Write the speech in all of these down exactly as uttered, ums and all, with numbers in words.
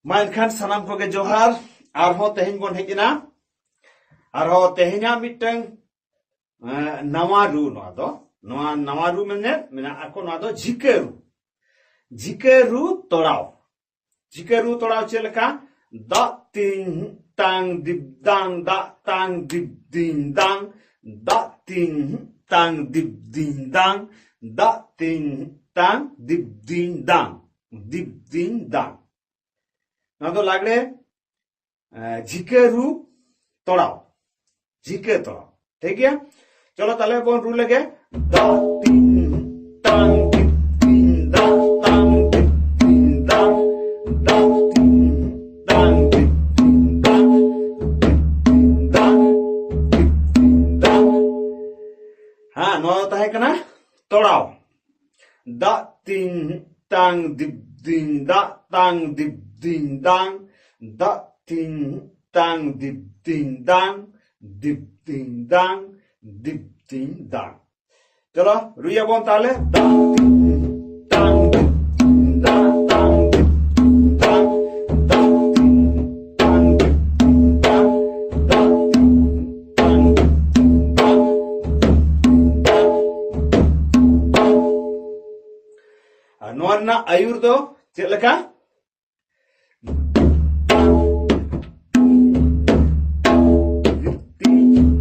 ᱢᱟ ᱮᱱᱠᱷᱟᱱ ᱥᱟᱱᱟᱢ ᱠᱚᱜᱮ ᱡᱚᱦᱟᱨ᱾ ᱟᱨᱦᱚᱸ ᱛᱮᱦᱮᱧ ᱵᱚᱱ ᱦᱮᱡ ᱮᱱᱟ᱾ ᱟᱨᱦᱚᱸ ᱛᱮᱦᱮᱧᱟᱜ ᱢᱤᱫᱴᱟᱝ, ᱮ, ᱱᱟᱣᱟ ᱨᱩ᱾ ᱱᱚᱣᱟ ᱫᱚ, ᱱᱚᱣᱟ ᱱᱟᱣᱟ ᱨᱩ ᱢᱮᱱᱮᱫ ᱢᱮᱱᱟᱜ ᱟᱠᱚ, ᱱᱚᱣᱟ ᱫᱚ ᱡᱷᱤᱠᱟᱹ ᱨᱩ᱾ ᱡᱷᱤᱠᱟᱹ ᱨᱩ ᱛᱚᱲᱟᱣ᱾ ᱡᱷᱤᱠᱟᱹ ᱨᱩ ᱛᱚᱲᱟᱣ ᱪᱮᱫ ᱞᱮᱠᱟ? ᱫᱟᱜ ᱛᱤᱧ ᱛᱟᱝ ᱫᱤᱯ ᱫᱟᱝ, ᱫᱟᱜ ᱛᱟᱝ ᱫᱤᱯ ᱫᱤᱧ ᱫᱟᱝ, ᱫᱟᱜ ᱛᱤᱧ ᱛᱟᱝ ᱫᱤᱯ ᱫᱤᱧ ᱫᱟᱝ, ᱫᱟᱜ ᱛᱤᱧ ᱛᱟᱝ ᱫᱤᱯ ᱫᱤᱧ ᱫᱟᱝ, ᱫᱤᱯ ᱫᱤᱧ ᱫᱟᱝ᱾ ᱱᱚᱣᱟ ᱫᱚ ᱞᱟᱜᱽᱲᱮ, ᱮ, ᱡᱷᱤᱠᱟᱹ ᱨᱩ ᱛᱚᱲᱟᱣ᱾ ᱡᱷᱤᱠᱟᱹ ᱛᱚᱲᱟᱣ᱾ ᱴᱷᱤᱠ ᱜᱮᱭᱟ? ᱪᱚᱞᱚ ᱛᱟᱦᱞᱮ ᱵᱚᱱ ᱨᱩ ᱞᱮᱜᱮ᱾ ᱫᱟᱜ ᱛᱤᱧ ᱛᱟᱝ ᱫᱤᱯ ᱛᱤᱧ ᱫᱟᱜ ᱛᱟᱝ ᱫᱤᱯ ᱛᱤᱧ ᱫᱟᱜ, ᱫᱟᱜ ᱛᱤᱧ ᱛᱟᱝ ᱫᱤᱯ ᱛᱤᱧ ᱫᱟᱜ, ᱫᱤᱯ ᱛᱤᱧ ᱫᱟᱜ, ᱫᱤᱯ ᱛᱤᱧ ᱫᱟᱜ᱾ ᱦᱮᱸ, ᱱᱚᱣᱟ ᱫᱚ ᱛᱟᱦᱮᱸ ᱠᱟᱱᱟ ᱛᱚᱲᱟᱣ᱾ ᱫᱟᱜ ᱛᱤᱧ ᱛᱟᱝ ᱫᱤᱯ ᱫᱤᱧ ᱫᱟᱜ ᱛᱟᱝ ᱫᱤᱯ ᱫᱤᱧ ᱫᱟᱝ, ᱫᱟᱜ ᱛᱤᱧ ᱛᱟᱝ ᱫᱤᱯ ᱫᱤᱧ ᱫᱟᱝ, ᱫᱤᱯ ᱫᱤᱧ ᱫᱟᱝ, ᱫᱤᱯ ᱫᱤᱧ ᱫᱟᱝ᱾ ᱪᱚᱞᱚ ᱨᱩᱭᱟᱵᱚᱱ ᱛᱟᱦᱞᱮ᱾ ᱫᱟᱜ ᱛᱤᱧ ᱛᱟᱝ ᱫᱤᱯ ᱫᱤᱧ ᱫᱟᱜ ᱛᱟᱝ ᱫᱤᱯ ᱫᱤᱧ ᱫᱟᱝ, ᱫᱟᱜ ᱛᱤᱧ ᱛᱟᱝ ᱫᱤᱯ ᱫᱤᱧ ᱫᱟᱝ, ᱫᱟᱜ ᱛᱤᱧ ᱛᱟᱝ ᱫᱤᱯ ᱫᱤᱧ ᱫᱟᱝ, ᱫᱤᱯ ᱫᱤᱧ ᱫᱟᱝ᱾ ᱟᱨ ᱱᱚᱣᱟ ᱨᱮᱱᱟᱜ ᱟᱹᱭᱩᱨ ᱫᱚ ᱪᱮᱫ ᱞᱮᱠᱟ?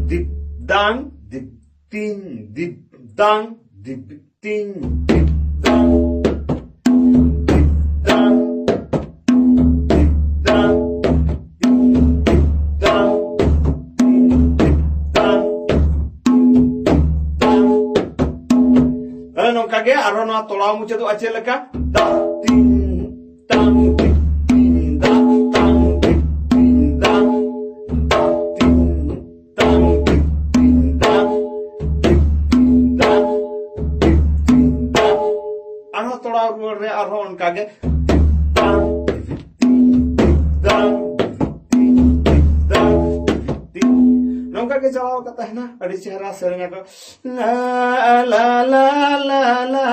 ᱫᱤᱯ ᱫᱟᱝ, ᱫᱤᱯ ᱛᱤᱧ, ᱫᱤᱯ ᱫᱟᱝ, ᱫᱤᱯ ᱛᱤᱧ, ᱫᱤᱯ ᱫᱟᱝ, ᱫᱤᱯ ᱫᱟᱝ, ᱫᱤᱯ ᱫᱟᱝ, ᱫᱤᱯ ᱫᱟᱝ, ᱫᱤᱯ ᱫᱟᱝ, ᱫᱤᱯ ᱫᱟᱝ, ᱫᱤᱯ ᱫᱟᱝ᱾ ᱛᱟᱦᱞᱮ ᱱᱚᱝᱠᱟ ᱜᱮ ᱟᱨᱦᱚᱸ ᱱᱚᱣᱟ ᱛᱚᱲᱟᱣ ᱢᱩᱪᱟᱹᱫᱚᱜᱼᱟ ᱪᱮᱫ ᱞᱮᱠᱟ? ᱫᱟᱜ ᱛᱤᱧ ᱛᱟᱝ ᱫᱤᱯ ᱛᱤᱧ ᱫᱟᱜ ᱛᱟᱝ ᱫᱤᱯ ᱛᱤᱧ ᱫᱟᱜ, ᱫᱟᱜ ᱛᱤᱧ ᱛᱟᱝ ᱫᱤᱯ ᱛᱤᱧ ᱫᱟᱜ, ᱫᱤᱯ ᱛᱤᱧ ᱫᱟᱜ, ᱫᱤᱯ ᱛᱤᱧ ᱫᱟᱜ᱾ ᱟᱨᱦᱚᱸ ᱛᱚᱲᱟᱣ ᱨᱩᱣᱟᱹᱲ ᱨᱮ ᱟᱨᱦᱚᱸ ᱚᱱᱠᱟ ᱜᱮ ᱫᱤᱯ ᱛᱟᱝ ᱫᱤᱯ ᱛᱤᱧ ᱫᱤᱯ ᱛᱟᱝ ᱫᱤᱯ ᱛᱤᱧ ᱫᱤᱯ ᱛᱤᱧ᱾ ᱱᱚᱝᱠᱟ ᱜᱮ ᱪᱟᱞᱟᱣ ᱠᱟᱛᱮ ᱦᱮᱱᱟᱜ ᱟᱹᱰᱤ ᱪᱮᱦᱨᱟ ᱥᱮᱨᱮᱧ ᱟᱠᱚ᱾ ᱞᱟ, ᱞᱟ, ᱞᱟ, ᱞᱟ, ᱞᱟ᱾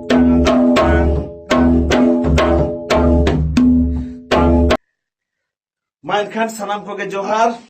ᱢᱟ ᱮᱱᱠᱷᱟᱱ ᱥᱟᱱᱟᱢ ᱠᱚᱜᱮ ᱡᱚᱦᱟᱨ᱾